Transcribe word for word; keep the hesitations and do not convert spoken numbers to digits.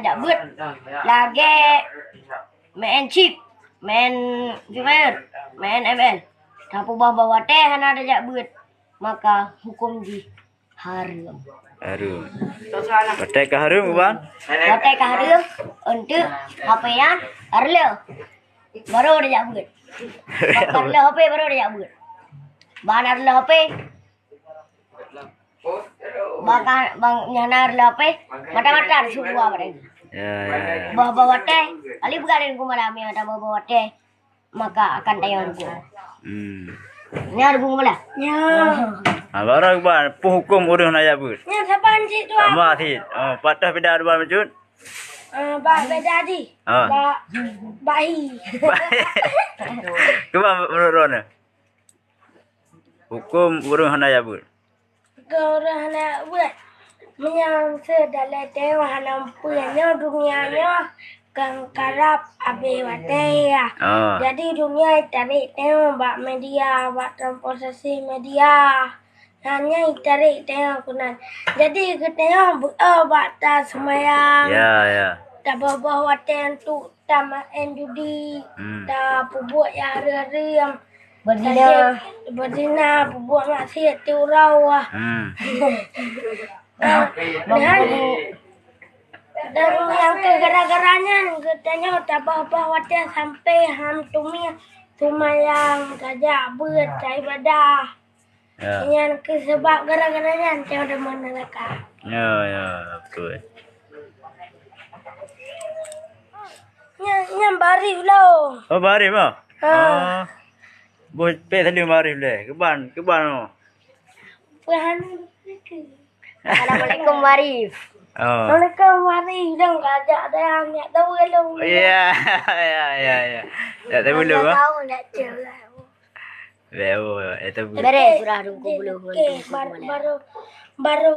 Jak beuet lagèe main chip, main Free Fire, main M L. Tapi bah-bah watèe hana tajak beuet, maka huköm jih hareuem. Hareuem. Watèe ka hareuem, Bang? Watèe ka hareuem, eunteuk H P nyan reuloh, baru tajak beuet. Bah ka reuloh H P, baru tajak beuet. Bah hana reuloh H P, bah ka, bah hana reuloh H P, mata-mata subuha barang. Ya, ya, ya. Bah-bah watèe, kali bukan dari huköm malam ya, mata bah-bah watèe, maka akan tayang huköm. Hmm. Nyan huköm malam. Ya. Ha, baru Bang, peue huköm ureueng hana jak beuet? Nyan saban cit tu. Sama cit. Oh, patah beda dua bacut. Ah, bak beda di. Ah. Bak, bak hi. Cuba menurut droeneuh. Huköm ureueng hana jak beuet. Huköm ureueng hana jak beuet. Meunyoe seudalai teuh hana peue nyoe, dunia nyoe kan karab abéh watèe ya. Ah. Jadi dunia itarek teuh bak media, bak transportasi media. Hana itarek teuh keunan. Jadi geutanyoe beu-, oh, bak taseumayang. Ya, ya. Taboh-boh watèe untuk tamaén judi, hmm, tapeubuet nyang hareuem-hareuem. Beuzina. Tajak beuzina, peubuet maksiat ti uroe. Hmm. Ah, dan, dan nyang keu gara-gara nyan geutanyoe taboh-boh watèe sampoe han teumé seumayang, tajak beuet, taibadah. Ya. Nyan keuh sabab gara-gara nyan tanyoe deungon neuraka. Ya, ya, betul. Nyan, nyan bak Arif lo. Oh, bak Arif ah? Ha. Oh. Boh pèk tadi bak Arif lé. Keuban, keuban oh. Peue hana. Assalamualaikum, Bang Arif. Oh. Waalaikumsalam, Bang Arif. Dong kajak dah, nyak tahu belum? Ya, ya, ya, ya. Nyak tahu belum, ah? Tahu, nyak tahu. Bèk, oh, eh, tahu belum. Beres surah dua puluh. Okey, bar-, baru, baru